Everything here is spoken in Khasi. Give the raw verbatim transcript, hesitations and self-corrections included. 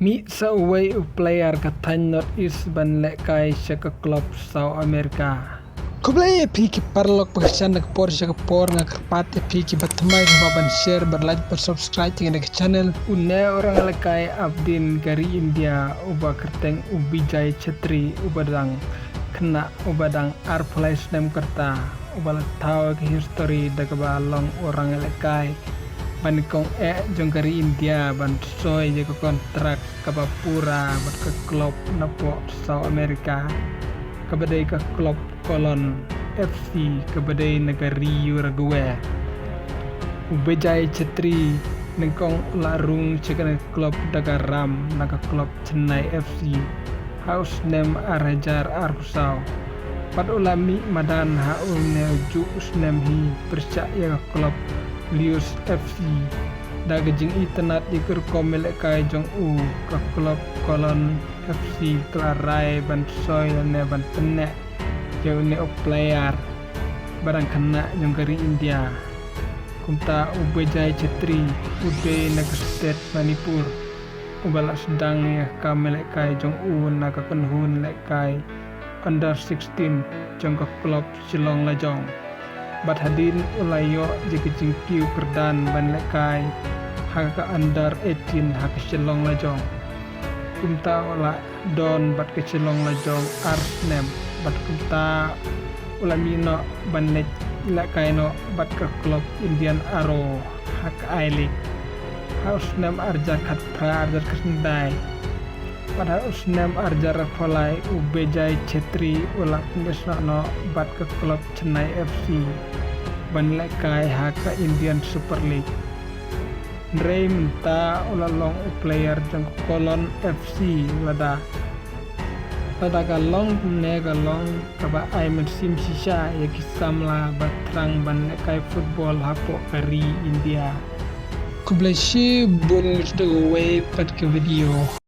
Mih sa uwei u player ka thaiñ North East ban lehkai sha ka club South America. Khublei ïa phi ki paralok ba kyrshan na ka por sha ka por, nga kyrpad ïa phi ki ba thymmai ba ban share, ban like, ban subscribe ïa kane ka channel. Une u rangïalehkai Abdin ka ri India uba kyrteng u Vijay Chhetri uba dang khynnah, uba dang arphew lai snem ka rta, uba la thaw ka history da kaba long u rangïalehkai ba nyngkong eh jong ka ri India ban soi ïa ka kontrak kaba pura bad ka club napoh South America, kaba dei ka club Colon F C kaba dei na ka ri Uruguay. U Vijay Chhetri nyngkong u la rung sha kane ka club da ka ram na ka club Chennai F C ha u snem ar hajar arphew saw. Bad u la mih madan ha une u juh u snem hi pyrshah ïa ka club Lewes F C da ka jingitynnad ïa ka rukom ïalehkai jong u. Ka club Colon F C ka la rai ban soi lane ban pynneh ïa une u player ba dang khynnah jong ka ri India. Kumta u Vijay Chhetri u dei na ka state Manipur, uba la sdang ïa ka kam ïalehkai jong u na ka kynhun lehkai under sixteen jong ka club Shillong Lajong. Bad hadien u la ïoh ïa ka jingkiew kyrdan ban lehkai ha ka under eighteen ha ka Shillong Lajong. Kumta u la don bad ka Shillong Lajong ar snem, bad kumta u la mih noh ban leh lehkai noh bad ka club Indian Arrow ha ka I-League ha u snem ar hajar khatphra, ar hajar khatkhyndai. Bad ha u snem ar hajar arphew lai u Vijay Chhetri u la pynïasnoh noh bad ka club Chennai F C ban lehkai ha ka Indian Super League. Hynrei mynta u la long u player jong ka Colon F C lada, lada ka long kumne ka long kaba ai mynsiem shisha ïa ki samla ba thrang ban lehkai football hapoh ka ri India. Khublei shibun, ngin ïakynduh ha kawei pat ka video.